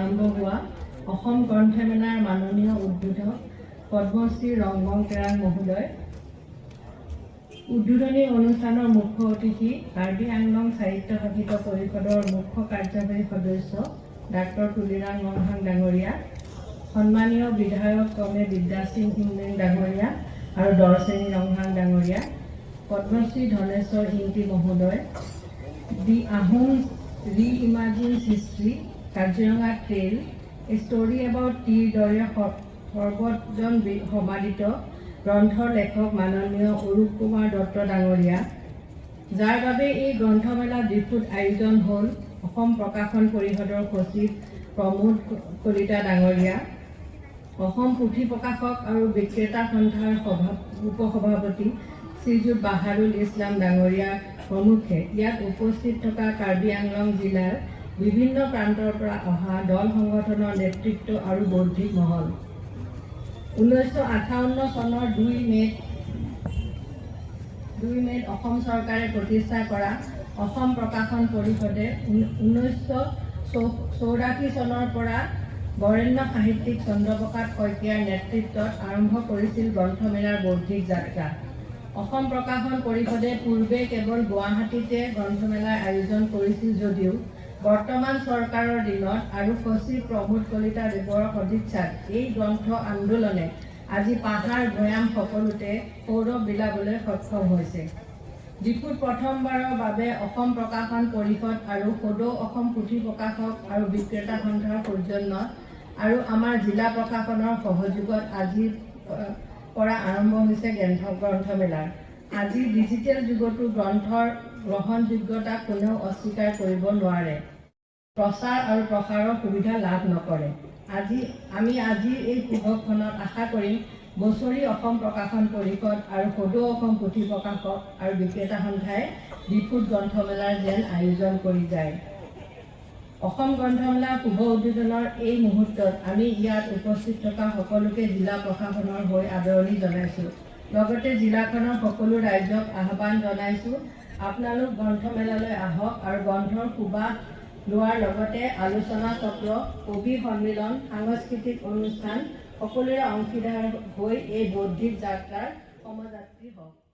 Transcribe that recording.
আৰম্ভ হোৱা অসম গ্ৰন্থমেলাৰ মাননীয় উদ্বোধক পদ্মশ্ৰী ৰংবং তেৰাং মহোদয়, উদ্বোধনী অনুষ্ঠানৰ মুখ্য অতিথি কাৰ্বি আংলং স্বায়ত্তশাসিত পৰিষদৰ মুখ্য কাৰ্যবাহী সদস্য ডাক্তৰ তুলিৰাম ৰংহাং ডাঙৰীয়া, সন্মানীয় বিধায়ক ক্ৰমে বিদ্যাসিং ইংলেং ডাঙৰীয়া আৰু দৰচেনী ৰংহাং ডাঙৰীয়া, পদ্মশ্ৰী ধনেশ্বৰ ইংতি মহোদয়, The Ahom Reimagines History, Kaziranga Trail, A Story About টিৰ দৰে সৰ্বজন সমাদৃত গ্ৰন্থৰ লেখক মাননীয় অৰূপ কুমাৰ দত্ত ডাঙৰীয়া, যাৰ বাবে এই গ্ৰন্থমেলা ডিফুত আয়োজন হ'ল, অসম প্ৰকাশন পৰিষদৰ সচিব প্ৰমোদ কলিতা ডাঙৰীয়া, অসম পুথি প্ৰকাশক আৰু বিক্ৰেতা সন্থাৰ উপসভাপতি শ্ৰীযুত বাহাৰুল ইছলাম ডাঙৰীয়া প্ৰমুখ্যে ইয়াত উপস্থিত থকা কাৰ্বি আংলং জিলাৰ বিভিন্ন প্ৰান্তৰ পৰা অহা দল সংগঠনৰ নেতৃত্ব আৰু বৌদ্ধিক মহল। 1958 চনৰ 2 মে'ত অসম চৰকাৰে প্ৰতিষ্ঠা কৰা অসম প্ৰকাশন পৰিষদে 1984 চনৰ পৰা বৰেণ্য সাহিত্যিক চন্দ্ৰপ্ৰসাদ শইকীয়াৰ নেতৃত্বত আৰম্ভ কৰিছিল গ্ৰন্থমেলাৰ বৌদ্ধিক যাত্ৰা। অসম প্ৰকাশন পৰিষদে পূৰ্বে কেৱল গুৱাহাটীতে গ্ৰন্থমেলাৰ আয়োজন কৰিছিল যদিও বৰ্তমান চৰকাৰৰ দিনত আৰু সচিব প্ৰমোদ কলিতা দেৱৰ সদিচ্ছাত এই গ্ৰন্থ আন্দোলনে আজি পাহাৰ ভৈয়াম সকলোতে সৌৰভ বিলাবলৈ সক্ষম হৈছে। ডিফুত প্ৰথমবাৰৰ বাবে অসম প্ৰকাশন পৰিষদ আৰু সদৌ অসম পুথি প্ৰকাশক আৰু বিক্ৰেতা সন্থাৰ সৌজন্যত আৰু আমাৰ জিলা প্ৰশাসনৰ সহযোগত আজিৰ পৰা আৰম্ভ হৈছে গ্ৰন্থমেলাৰ। আজি ডিজিটেল যুগতো গ্ৰন্থৰ গ্ৰহণযোগ্যতা কোনেও অস্বীকাৰ কৰিব নোৱাৰে, প্ৰচাৰ আৰু প্ৰসাৰৰ সুবিধা লাভ নকৰে। আজি আমি আজিৰ এই শুভক্ষণত আশা কৰিম, বছৰি অসম প্ৰকাশন পৰিষদ আৰু সদৌ অসম পুথি প্ৰকাশক আৰু বিক্ৰেতা সন্থাই ডিফুত গ্ৰন্থমেলাৰ যেন আয়োজন কৰি যায়। অসম গ্ৰন্থমেলাৰ শুভ উদ্বোধনৰ এই মুহূৰ্তত আমি ইয়াত উপস্থিত থকা সকলোকে জিলা প্ৰশাসনৰ হৈ আদৰণি জনাইছোঁ। লগতে জিলাখনৰ সকলো ৰাইজক আহ্বান জনাইছোঁ, আপোনালোক গ্ৰন্থমেলালৈ আহক আৰু গ্ৰন্থৰ সুবাস লোৱাৰ লগতে আলোচনা চক্ৰ, কবি সন্মিলন, সাংস্কৃতিক অনুষ্ঠান সকলোৰে অংশীদাৰ হৈ এই বৌদ্ধিক যাত্ৰাৰ সমযাত্ৰী হওক।